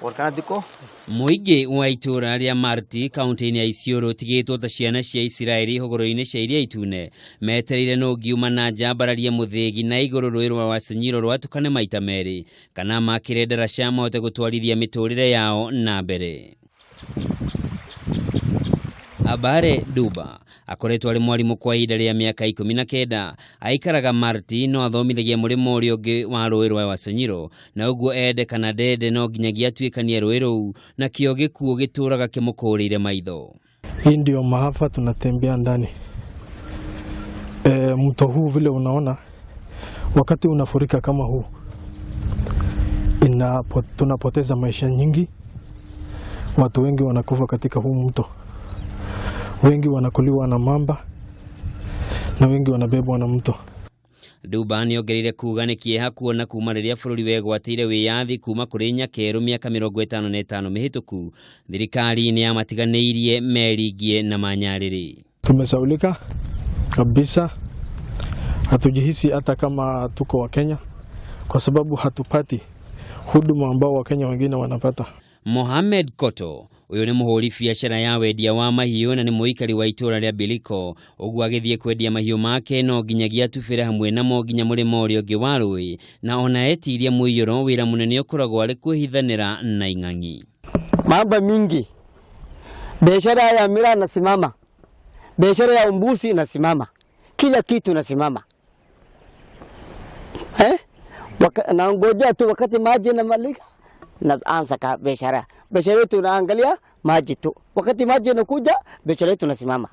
Mũingĩ wa itũũra rĩa Marti kaunti-inĩ ya Isiolo ũtigĩtwo ta ciana cia Isiraeli hũgũrũrũ-inĩ cia Iria Itune metereire nũ ũngiuma na nja ambararie mũthĩgi na igũrũ rũĩ rwa Wasinyiro rwatũkane maita merĩ kana makĩre ndaraca mahote gũtwarithia mĩtũrĩre yao na mbere. Abare Duba akoretwo arĩ mwarimũ kwa ihinda rĩa mĩaka 19. Aikaraga Marti no athomithagia mũrĩmo ũrĩa ũngĩ wa rũĩ rwa Wasonyiro, na ũguo ende kana ndende no nginyagia atuĩkanie rũĩ rũu, nakĩo gĩkuũ gĩtũraga kĩmũkũrĩire maitho. Hii ndio maafa tunatembea ndani. Mto huu vile unaona wakati unafurika kama huu tunapoteza maisha nyingi, watu wengi wanakufa katika huu mto, wengi wanakuliwa na mamba na wengi wanabebwa na mto. Duba nĩongereire kuga nĩ kĩeha kuona kuma rĩrĩa bũrũri wegwatĩire wĩyathi kuma kũrĩ nyakerũ mĩaka 55 mĩhĩtũku, thirikari nĩ yamatiganĩirie meringie na manyarĩrĩ. Tumesaulika kabisa, hatujihisi hata kama tuko wa Kenya kwa sababu hatupati huduma ambao Wakenya wengine wanapata. Mohamed Koto uyu nĩ mũhũri biacara ya wendia wa mahiũ na nĩ mũikari wa itũũra rĩa Biliko, ũguo agĩthiĩ kwendia mahiũ make no nginyagia atubĩre hamwe namo nginya mũrĩmo ũrĩa ũngĩ wa rũĩ, na ona etirie mũiyũro wĩra mũnene ũkoragwo arĩ kwĩhithanĩra na ing'ang'i. Mamba mingi, biashara ya miraa inasimama, biashara ya mbuzi inasimama, kila kitu inasimama. Na ngoja tu wakati maji inamalika na anza ka biashara. Biashara yetu tunaangalia maji tu. Wakati maji inakuja biashara yetu inasimama.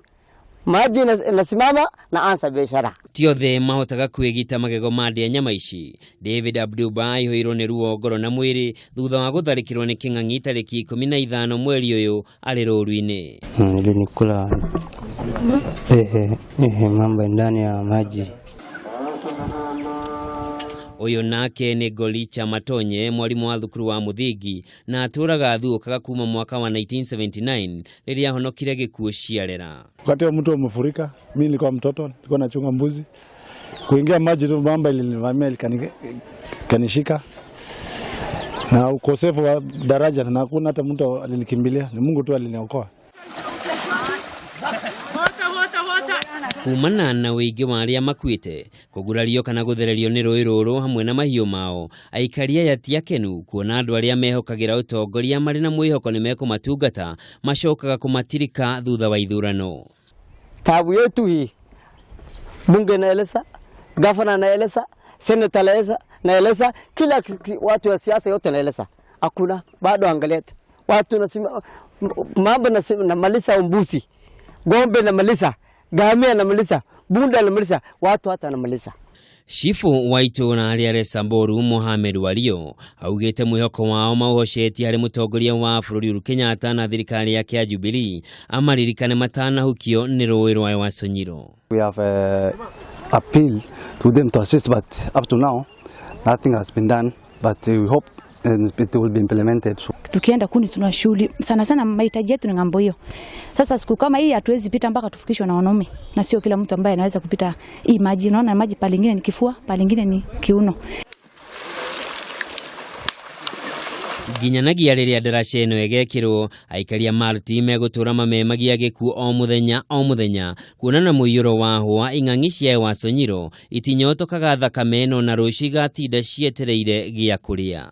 Maji inasimama na anza biashara. Ti othe mahotaga kwĩgita magego ma ndĩa nyama ici. David Abduba aihũirwo nĩ ruo ngoro na mwĩrĩ thutha wa gũtharĩkĩrwo nĩ kĩng'ang'i tarĩki 15 mweri ũyũ arĩ rũru-inĩ. Nilinikula mamba ndani ya maji. Ũyũ nake nĩ Golicha Matonye, mwarimũ wa thukuru wa mũthingi na atũraga athuũkaga kuma mwaka wa 1979 rĩrĩa ahonokire gĩkuũ ciarera. Wakati wa mto umefurika, mimi nilikuwa mtoto, nilikuwa nachunga mbuzi. Kuingia maji tu mamba ilinivamia ikanishika. Na ukosefu wa daraja na hakuna hata mtu alinikimbilia, ni Mungu tu aliniokoa. Kumana na ũingĩ wa arĩa makuĩte, kũgurario kana gũthererio nĩ rũĩ rũrũ hamwe na mahiũ mao, aikari aya ti akenu kuona andũ arĩa mehokagĩra ũtongoria marĩ na mwĩhoko nĩ mekũmatungata macokaga kũmatirika thutha wa ithurano. Tabu yetu hii, bunge naeleza, gavana naeleza, senator naeleza, kila watu wa siasa yote naeleza. Hakuna bado, angalia watu nasema mambo namaliza mbuzi, ng'ombe namaliza, ngamia namaliza, bunda namaliza, watu hata namaliza. Chifu wa itũũra rĩa Resamboru Mohamed Wario augĩte mwĩhoko wao maũhocetie harĩ mũtongoria wa bũrũri Uhuru Kenyatta na thirikari yake ya Jubilee amaririkane matanahukio nĩ rũĩ rwa Wasonyiro. We have appealed to them to assist, but up to now nothing has been done, but we hope it will be implemented. Tukienda kuni tuna shughuli sana sana, mahitaji yetu ni ng'ambo hiyo. Sasa siku kama hii hatuwezi pita mpaka tufikishwe na wanaume, na sio kila mtu ambaye anaweza kupita hii maji. Unaona maji pale lingine ni kifua, pale lingine ni kiuno. Nginyanagia rĩrĩa ndaraca ĩno ĩgekĩrwo, aikari a Marti megũtũra mamemagia gĩkuũ o mũthenya o mũthenya, kuona na mũiyũro wa hũa ing'ang'i cia Wasonyiro itinyotokaga thakame ĩno na rũciũ igatinda cietereire gĩa kũrĩa.